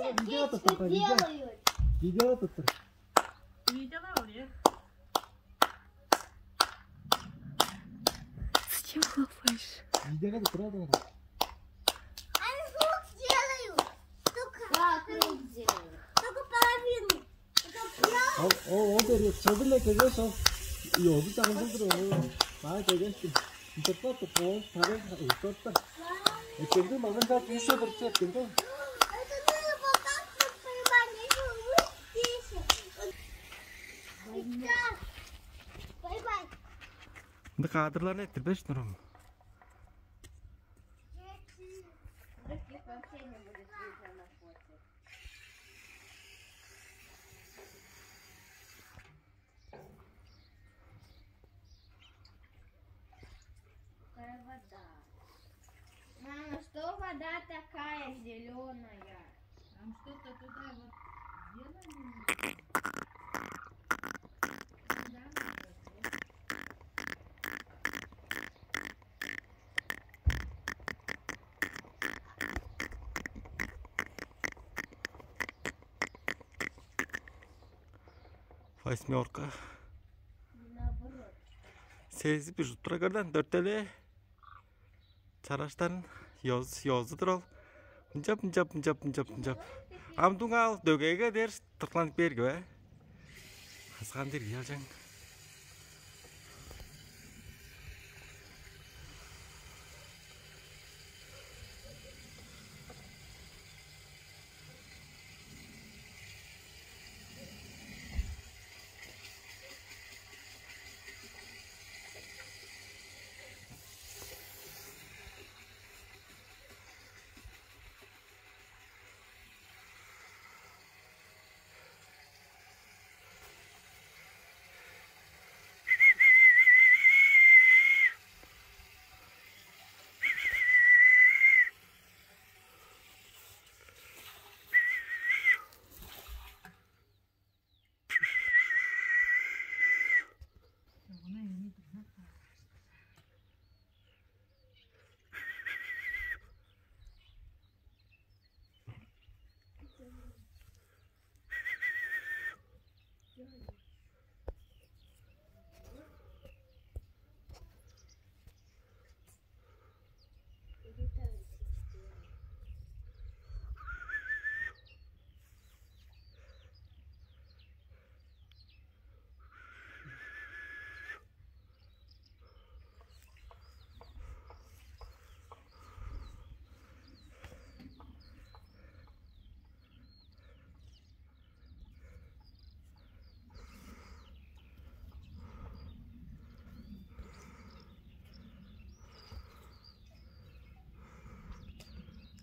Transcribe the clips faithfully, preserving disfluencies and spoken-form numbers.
Видео туттур, видео. Видео туттур. Видео бар, я. Зачем хлопаешь? Видео туттур, да. Они звук делают. Только, да, круг делают. Только половину. Ол, ол, ол бери чыгдым эле кегеш ол. Ёзу чагылдыр ол. Маа кегеш. Интертап тур, ол тарай интертап. Эткенде мазан чаап үш өдүр четкенде. Бай-бай. Ынды кадрларны эттирбеш турам. Какая вода? Мама, что вода такая зеленая? Там что-то туда вот делали. Восьмерка. Сезип бир жуттура көрдөн дөрттеле. Чараштарын ёз ёзудур ол. Мынчап, мынчап, мынчап, мынчап, мынчап. Ам дуңа ал дөгээге дээр тыртыланып берги бе? Хасган дирги алчаң.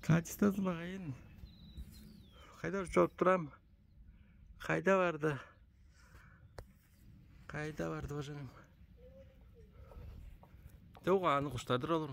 Качествозун багайын. Кайда чоруп турам? Кайда барды? Кайда барды, бажаным? Дөө аны куштадыр олур.